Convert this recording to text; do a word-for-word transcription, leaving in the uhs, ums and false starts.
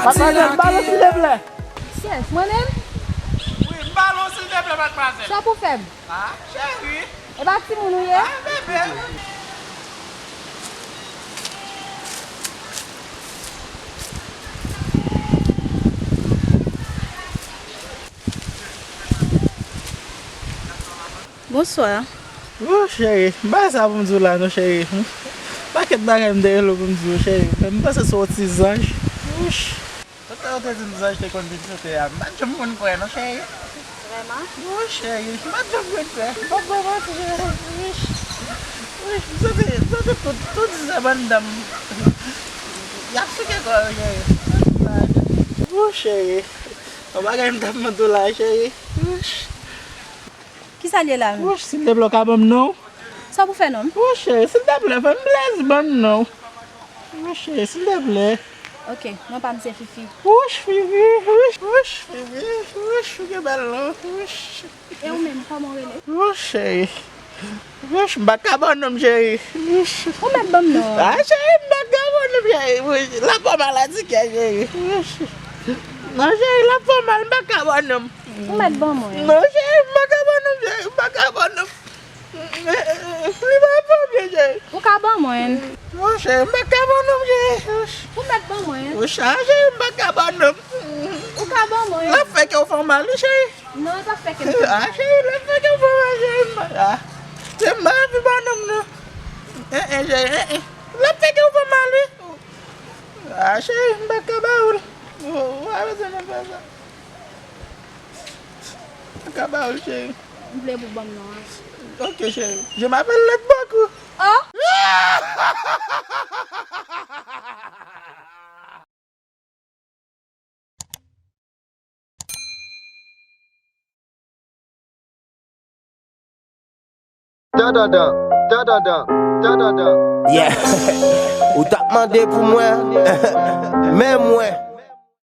Matmwazèl, m ba l on silvouplè. Yes, mwen menm? Wi, m ba l on silvouplè, matmwazèl. Sa pou fè m? Ah, cheri. E pa timoun ou ye? Ah, bebe. Bonswa. Oh, cheri, m pa sa pou m di w la non, cheri. Pakèt bagay m te rele w pou m di w, cheri. Men m panse se yon ti zanj. Wouch. Doktè yo te di m zanj te konn vin sou tè a. M pa t janm konn kwè non, cheri. Vrèman? Oh, cheri, m pa t janm konn kwè. M p ap ba w manti, cheri. Wouch. Wouch, m santi, m santi tout, tout zèb anndan m. Y ap souke kò yo, cheri. Oh, cheri. Yon bagay m t ap mande w la, cheri. Wouch. Kisa l ye la menm? Wouch, silteplè, w ka ban m non w? Sa pou fè non m? Wouch, cheri, silteplè, fè m plezi, ban m non w. Wouch, cheri, silteplè. Ok, non pa m se Fifi. Wouch, Fifi, wouch, wouch, Fifi, wouch, ou gen bèl non, wouch. E ou menm, kòman w rele? Wouch, cheri. Wouch, m pa ka ban w non m, cheri. Wouch. Ou mèt ban m non w. Ah, cheri, m pa ka ban w non m, cheri. Wouch, l ap fè w maladi kè, cheri. Wouch. Non, cheri, l ap fè w mal, m pa ka ban w non m. Ou mèt ban mwen. Non, cheri, m pa ka ban non m, cheri, m pa ka ban non m. Li pa fè byen, cheri. Ou ka ban mwen. Non, cheri, m pa ka ban non m, cheri. Ou mèt ban mwen. Ou chanje, m pa ka ban non m. Ou ka ban mwen. L ap fè kè w fè w mal, wi, cheri. Non, l p ap fè kè m fè mal. Ah, cheri, l ap fè kè w fè w mal, cheri, m pa ka. Se m pa anvi ban non m, non. Eh, eh, cheri, eh, eh. L ap fè kè w fè w mal, wi. Ah, cheri, m pa ka ba ou l. Ou, ou pa bezwen nan fè sa. M pa ka ba ou l, cheri. M vle pou ban m non an. Ok, cheri. Je m'appelle Letboku. Oh! Dandandan, dandandan, dandandan. Yeah. Ou t ap mande pou mwen, men mwen.